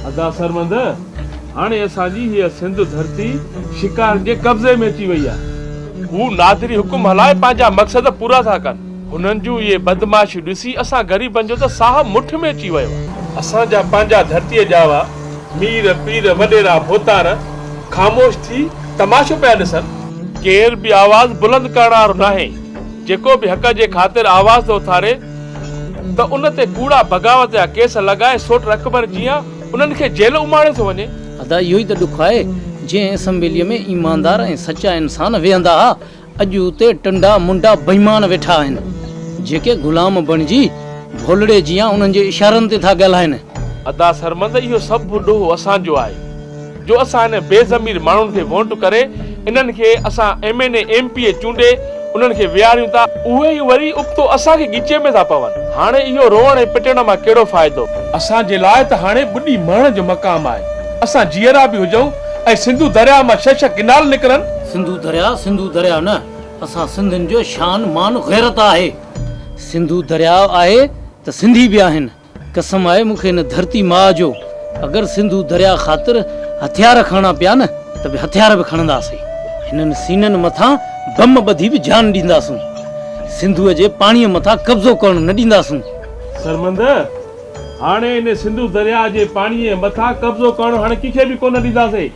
ادا سرمند، هاڻي اسان جي هيء سنڌ ڌرتي شڪارين جي قبضي ۾ اچي وئي آهي. هو نادري حڪم هلائي پنهنجا مقصد پورا ٿا ڪن. هنن جون اهي بدمعاشيون ڏسي اسان غريبن جو ته ساهه مٺ ۾ اچي ويو آهي. اسان جا پنهنجا ڌرتيء ڄاوا مير، پير، وڏيرا، ڀوتار خاموش ٿي تماشو پيا ڏسن. ڪير به آواز بلند ڪرڻ وارو ناهي. جيڪو به حق جي خاطر آواز ٿو اٿاري ته ان تي ڪوڙا بغاوت جا ڪيس لڳائي سوٽ اڪبر جيان انهن کي جيل اماڻيو ٿو وڃي. ادا اهو ئي ته ڏک آهي، جنهن اسيمبليء ۾ ايماندار ۽ سچا انسان ويهندا ها، اڄ اتي ٽنڊا منڊا بيمان ويٺا آهن، جيڪي غلام بڻجي ڀولڙي جيان انهن جي اشارن تي ٿا ڳالهائن. ادا سرمد اهو سڀ ڏوهه اسان جو آهي جو اسان انهن بي ضمير ماڻهن کي وونٽ ڪري انهن کي اسان M N A M P A چونڊي انهن کي ويهاريون ٿا اهي ئي وري ابتو اسان کي ڳچي ۾ ٿا پون هاڻي اهو روئڻ ۽ پٽڻ مان ڪهڙو فائدو. اسان جي لاء ته هاڻي ٻڏي مرڻ جو مقام آهي اسان جيئرا به هجون ۽ سنڌو درياء مان ڇهه ڇهه ڪئنال نڪرن. سنڌو درياء سنڌو درياء نه اسان سنڌين جو شان مان غيرت آهي. سنڌو درياء آهي ته سنڌي به آهن. قسم آهي مون کي هن ڌرتي ماء جو اگر سنڌو درياء خاطر هٿيار کڻڻا پيا نه ته به هٿيار به کڻنداسين. هنن سينن مٿان بم ٻڌي به جان ڏينداسون. سنڌوء جي پاڻيء مٿان قبضو ڪرڻ نه ڏينداسون. سرمند، هاڻي هن سنڌو درياء جي پاڻيء مٿان قبضو ڪرڻ هاڻي ڪنهن کي به ڪونه ڏينداسين.